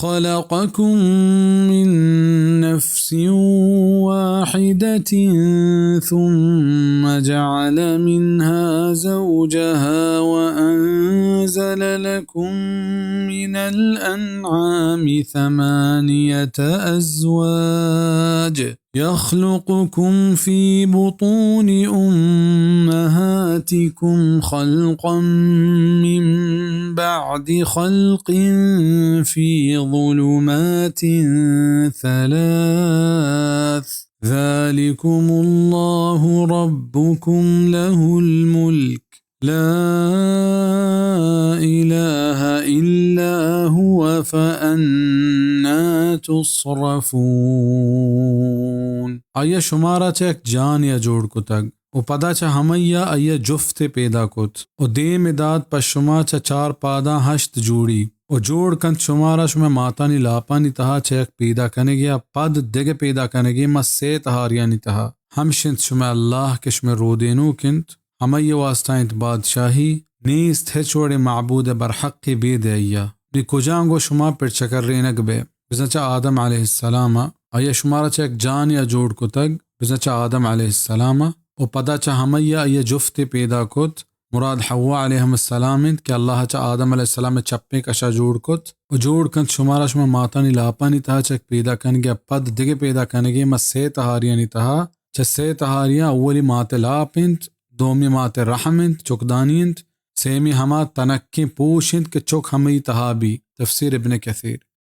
خلقكم من نفس واحدة ثم جعل منها زوجها وأنزل لكم من الأنعام ثمانية أزواج يخلقكم في بطون أمهاتكم خلقا من بعد خلق في ظلمات ثلاث ذلكم الله ربكم له الملك لا إله إلا هو فأنا تصرفون۔ آئی ءَ شمارا چہ یک جانے ءَ جوڑ کتگ ءُ پدا چہ ہمئی ءَ آئی ءَ جفتے پیدا کت ءُ دیم ئے دات پہ شما چہ چار پاداں ہشت جوڑی ءُ جوڑ کنت شمارا شمئے ماتانی لاپانی تہا چہ یک پیدا کنگے ءَ پد دگہ پیدا کنگے ماں سئے تہاریانی تہا۔ ہمش انت شمئے اللہ کہ شمئے رودینوک انت، ہمئی ءِ واستا انت بادشاہی، نیست ہچ وڑیں معبود برحقے بید آئی ءَ۔ نی کجا گوں شما پڑ چکرینگ بئے؟ بزاں چہ آدم علیہ السلام ءَ، آئی ءَ شمارا چہ یک جانے ءَ جوڑ کتگ، بزاں چہ آدم علیہ السلام ءَ، ءُ پدا چہ ہمئی ءَ آئی ءَ جفتے پیدا کت، مراد حوا علیہم السلام انت کہ اللہ ءَ چہ آدم علیہ السلام ءِ چپیں کش ءَ جوڑ کت ءُ جوڑ کنت شمارا شمئے ماتانی لاپانی تہا چہ یک پیدا کنگے ءَ پد دگہ پیدا کنگے ماں سئے تہاریانی تہا۔ چہ سئے تہاریاں اولی مات ءِ لاپ انت، دومی مات ءِ رحم انت، چکدانی انت، سیمی ہما تنکیں پوش انت کہ چک ہمئی تہا بی۔ تفسیر ابن کثیر۔